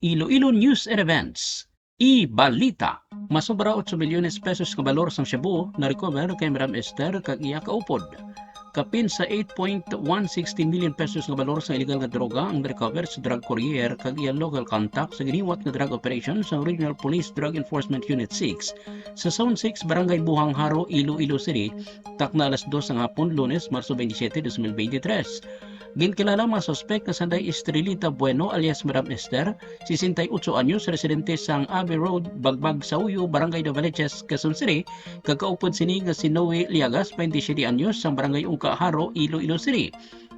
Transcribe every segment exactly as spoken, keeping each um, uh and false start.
Iloilo News and Events. I-balita. Masobra otso milyones pesos nga balor sang shabu na-recover kay Madam Esther kag iya kaupod. Kapin sa eight point one six million pesos nga balor sang illegal nga droga ang na-recover sa drug courier kag iya local contact sa giniwat nga drug operation sang Regional Police Drug Enforcement Unit six sa Zone six, Barangay Buhang Jaro, Iloilo City, takna alas dos sang hapon, Lunes, Marso twenty-seven, twenty twenty-three. Ginkilala ang mga suspek nga sanday Estrelita Bueno alias Madam Esther, sesenta y ocho anyos, residente sang Abbey Road, Bagbag, Sauyo, Barangay Novaliches, Quezon City, kag kaupod sini nga si Noe Liagas, twenty-seven anyos, sang Barangay Ungka, Jaro, Iloilo City.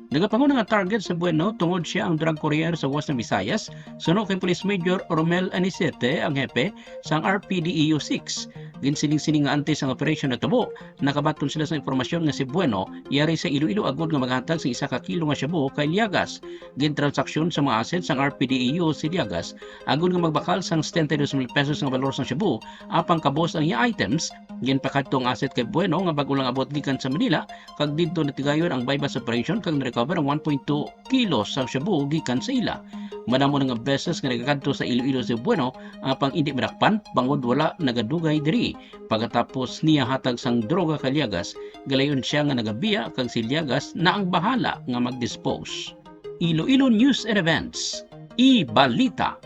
Nagapangon nga target si Bueno tungod siya ang drug courier sa Western Visayas, suno kay Police Major Romel Anicete, ang hepe sang R P D E U six. Ginsiling sini nga antes ang operasyon natabo, nakabaton sila sa impormasyon nga si Bueno yari sa Iloilo agod nga maghatag sa isa ka kilo nga shabu kay Liagas. Gintransaksyon sa mga asset sang R P D E U si Liagas agod nga magbakal sang setenta y dos mil pesos nga balor sang shabu, apang kabos ang iya items. Ginpakadto ang asset kay Bueno nga bag-o lang abot gikan sa Manila, kag didto natigayon ang buy-bust operation kag na-recover ang one point two kilos sang shabu gikan sa ila. Madamo na nga beses nga nagakadto sa Iloilo si Bueno, apang indi madakpan bangod wala nagadugay diri. Pagkatapos niya hatag sang droga kay Liagas, galayon siya nga nagabiya kag si Liagas na ang bahala nga mag-dispose. Iloilo News and Events. I-balita.